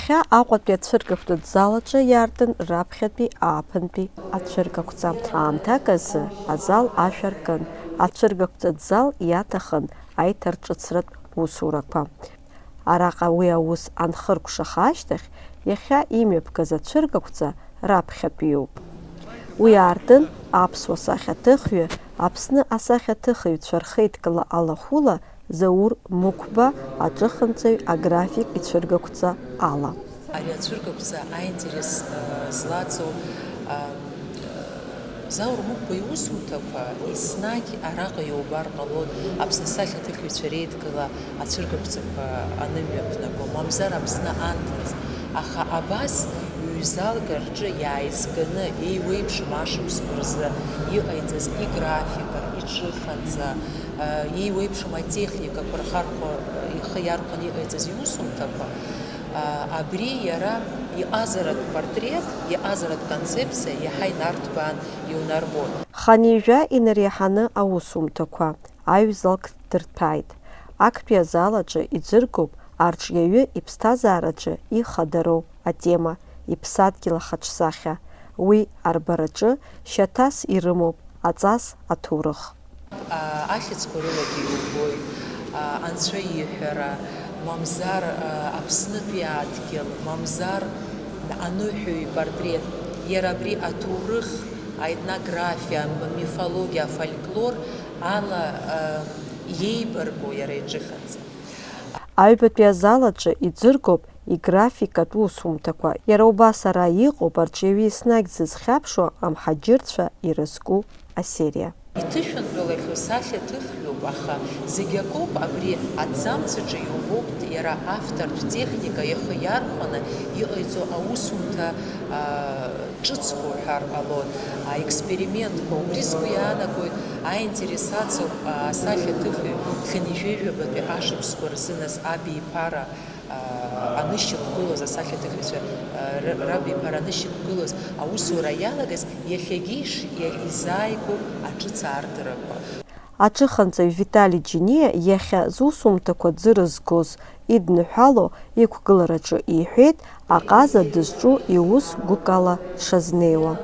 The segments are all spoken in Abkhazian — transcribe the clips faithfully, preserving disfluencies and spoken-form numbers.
Иахьа Аҟәатәи ацәыргақәҵатә зал аҿы иаартын раԥхьатәи ааԥынтәи ацәыргақәҵа. Аамҭак азы азал ашә аркын. Ацәыргақәҵатә зал иаҭахын аиҭарҿыцратә усурақәа. Араҟа уи аус анхыркәшаха ашьҭахь, иахьа имҩаԥгаз ацәыргақәҵа раԥхьатәиуп. Уи аартын аԥсуа сахьаҭыхҩы, Аԥсны асахьаҭыхыҩцәа рхеидкыла алахәыла Заур Мықәба аҿыханҵаҩ аграфик ицәыргақәҵа ала. Ари ацәыргақәҵа аинтерес, а, злаҵоу, а, Заур Мықәба иусумҭақәа еснагь араҟа иубар ҟалоит, Аԥсны асахьаҭыхҩцәа реидкыла ацәыргақәҵақәа анымҩаԥнаго, мамзар Аԥсны анҭыҵ. Аха абас ҩ-залк рҿы иааизганы еиуеиԥшым ашықәсқәа рзы иҟаиҵаз играфика, иҿыханҵа, а, еиуеиԥшым атехникақәа рхархәа, ихы иархәаны иҟаиҵаз иусумҭақәа, а, абри иара иҟазаратә портрет, иҟазаратә концепциа иаҳа инарҭбаан иунарбоит. Ханижәа инареиҳаны аусумҭақәа аҩзалк дырҭааит. Актәи азал аҿы иӡыргоуп арҿиаҩы иԥсҭазаараҿы ихадароу атема, иԥсадгьыл ахаҿсахьа. Уи арбараҿы шьаҭас ирымоуп аҵас аҭоурых. А, ахьӡқәа рылагьы иубоит, а, анцәа иҳәара, мамзар, а, Аԥснытәи адгьыл, мамзар аныҳәаҩ ипортрет. Иара абри аҭоурых, аетнографиа, амифологиа, афольклор ала, а, иеибарго иара иҿыханҵа. Аҩбатәи азал аҿы иӡыргоуп играфикатә усумҭақәа. Иара убас ара иҟоуп арҿиаҩы еснагь зызхьаԥшуа амҳаџьырцәа ирызку асериа. Иҭышәынтәалахьоу сахьаҭыхҩуп, аха зегь акоуп, абри аҭӡамц аҿы иубоуп иара автортә техника ихы иархәаны иҟаиҵо аусумҭа, аа, ҿыцқәа уҳәар ҟалоит, аекспериментқәа. Убри сгәы иаанагоит, аинтерес ацуп, аа, асахьаҭыхҩы хынҩажәижәабатәи ашықәсқәа рзы нас абиԥара, аа, анышьақәгылоз, асахьаҭыхҩцәа, аа, р-, рабиԥара анышьақәгылоз аусура иалагаз, иахьагьы иш-, иа-, изааигәоуп аҿыц аартырақәа. Аҿыханҵаҩ Витали Џьениа иахьа зусумҭақәа дзырызгоз идныҳәало иқәгылараҿы иҳәеит, аҟаза дызҿу иус гәыкала дшазнеиуа.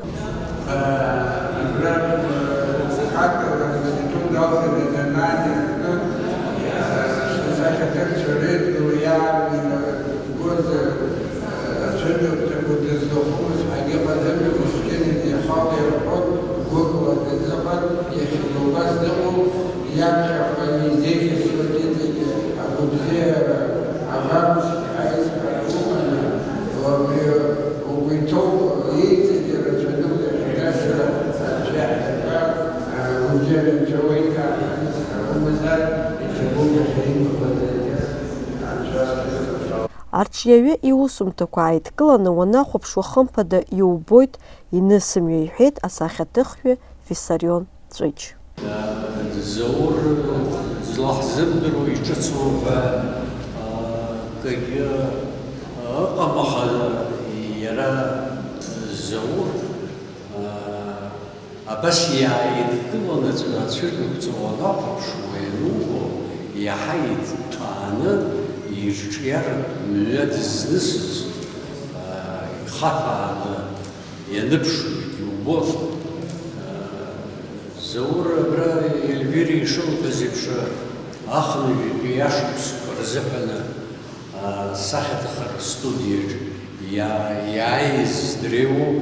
Ацәыргақәҵақәа дызлахәымыз ҳәагьы ыҟаӡам, ихәыҷқәа ихала ирҳәон, гәыкала дазыҟан, иахьагьы убас дыҟоуп, иаԥхьаҟа изеиӷьасшьоит иҵегьы агәабзиара, абанс, аизҳара уманы, абри угәы иҭоу иҵегьы рацәаҩуп, иахьа Анцәа иаҳәатәа, агәабзиара Анцәа уеиҭааҳәарц акәымзар, иҭабуп иахьа имыхәаӡагьы Анцәа. Арҿиаҩы иусумҭақәа ааидкыланы уанахәаԥшуа, хымԥада иубоит инысымҩа, иҳәеит асахьаҭыхҩы Виссарион Ҵәыџь. Заур злаҳзымдыруа иҿыцу ҳәа, а, акгьы ыҟам, аха иара Заур, а, Абас иааидкыланы ацәыргақәҵа уанахәаԥшуа ианубо, иаҳа иҭҭәааны ирҿиаратә мҩа дызнысыз, аа, ихаҭәааны ианыԥшуагь иубон. Заур абра Ельвира ишылҳәаз еиԥш, ахынҩажәатәи ашықәсқәа рзыҳәаны асахьаҭыхратә студиаҿ иа-, иааиз дреиуоуп,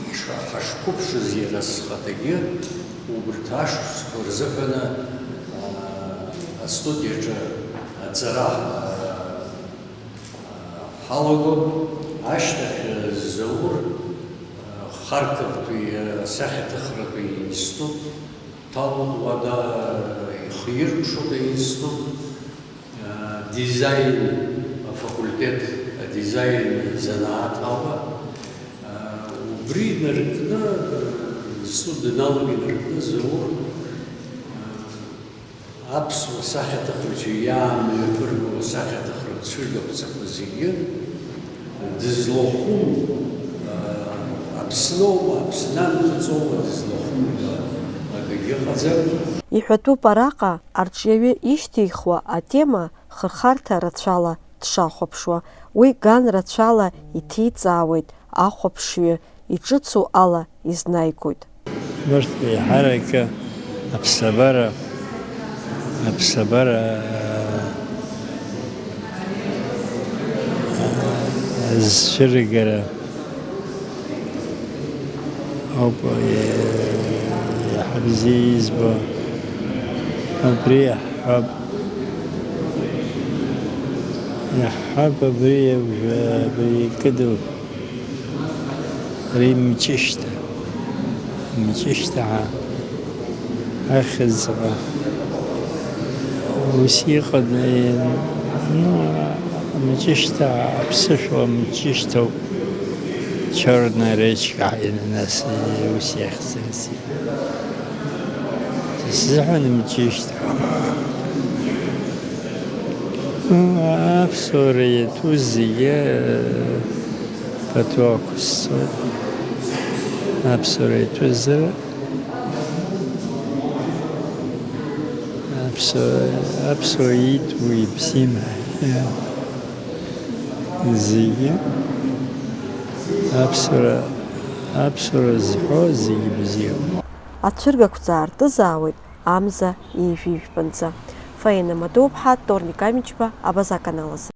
ҳш-, ҳашқәыԥшыз иара схаҭагьы убарҭ ашықәсқәа рзыҳәаны, аа, астудиаҿы аҵара, аа, ҳалагон. Ашьҭахь Заур, аа, Харҭыртәи асахьаҭыхратәи институт дҭалоит, уа ихиркәшоит аинститут. Дизайн афакультет, адизайн занааҭ ала, убри инаркны, зцу дналог инаркны Заур, аԥсуа сахьаҭыхыҩцәа иаамҩаԥырго асахьаҭыхратә цәыргақәҵақәа зегьы дызлахәым, Аԥсноума, Аԥсны анхыҵоума дызлахәым ҳәа акгьы ыҟаӡам. Иҳәатәуп араҟа арҿиаҩы ишьҭихуа атема хырхарҭа рацәала дшахәаԥшуа, уи ган рацәала иҭиҵаауеит ахәаԥшҩы, иҿыцу ала изнааигоит. Урҭ еиҳаракы аԥсабара, аԥсабара, зцәыргара ауп, иаҳа бзиа избо. Абри иаҳҳәап, иаҳҳәап, абри абри икыду, ари Мҷышьҭа, Мҷышьҭа ахьӡала. Ус иҟан, ну, Мҷышьҭа аԥсышәала Мҷышьҭоуп, Черная речка, нас ус иахьӡырц. Сзыҳәан Мҷышьҭа. Ну, аԥсуара иаҿу зегьы, э, пату ақәысҵоит. Аԥсуара иаҿызар, аԥсуа, аԥсуа иитәу ибзиам ҳәа. Зегьы аԥсуара, аԥсуара зҳәо зегьы бзиоуп. Ацәыргақәҵа аартызаауеит амза ҩажәи жәпанӡа. Фаина Мадоуԥҳа, Торник Амичба, Абаза аканал азы.